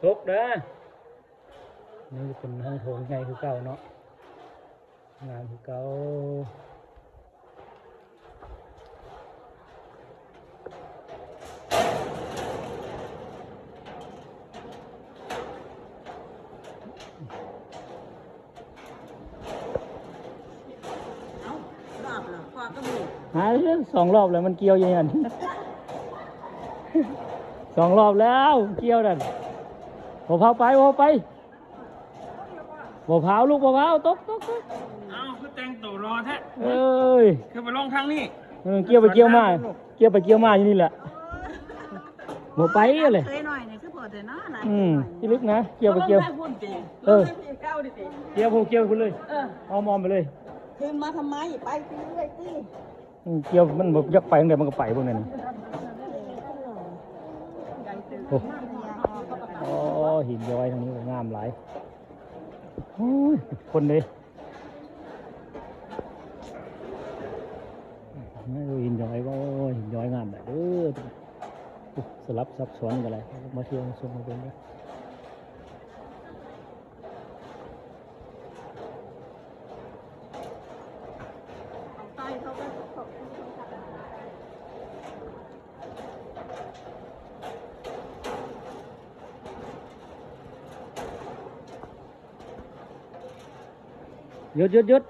ຕົກເດີ້. ນີ້ເປັນຫ້ອງໂຖງໃຫຍ່ຄືເກົ່າເນາະ ງາມຄືເກົ່າ. ເອົ້າ ລອບແລ້ວ ພໍ່ກັບລູກ ຫາ ສອງລອບແລ້ວ ມັນກ່ຽວຢູ່ຫັ້ນ ສອງລອບແລ້ວ ກ່ຽວນັ້ນ. ບໍ່ພາວໄປ ບໍ່ພາວໄປ ບໍ່ພາວລູກ ບໍ່ພາວ ຕົກ ຕົກ ຕົກ. ອ້າວ ຄືແຕ່ງໂຕຫຼໍ່ແທ້ ເອີຍ ຄືໄປລົງທາງນີ້ ເອີ ກ່ຽວໄປກ່ຽວມາ ກ່ຽວໄປກ່ຽວມາຢູ່ນີ້ແຫຼະ. ບໍ່ໄປເລີຍ ເຄີຍໜ້ອຍນີ້ຄືພໍແຕ່ເນາະ ອືມ ທີ່ລຶກນະ ກ່ຽວໄປກ່ຽວ ເອີ ກ່ຽວພຸ້ນ ກ່ຽວພຸ້ນເລີຍ ເອີ ອ້ອມໆໄປເລີຍ ຂຶ້ນມາທຳໄມ ໄປເລື້ອຍໆຕິ. ອືມ ກ່ຽວມັນບໍ່ຢາກໄປທາງໃດ ມັນກໍໄປເບິ່ງນັ້ນ. ໂອ້ ໂອ້ ຫີນຍ້ອຍທາງນີ້ກໍງາມຫຼາຍ. ໂອ້ຍ ຄົນເດ້ ໂອ້ຍ ຫີນຍ້ອຍ ໂອ້ຍ ຫີນຍ້ອຍງາມຫຼາຍເດີ້. ໂອ້ ສະຫຼັບຊັບຊ້ອນກັນຫຼາຍ ມາທ່ຽວຊົມມາເບິ່ງເດີ້. ຢຸດ ຢຸດ ຢຸດ.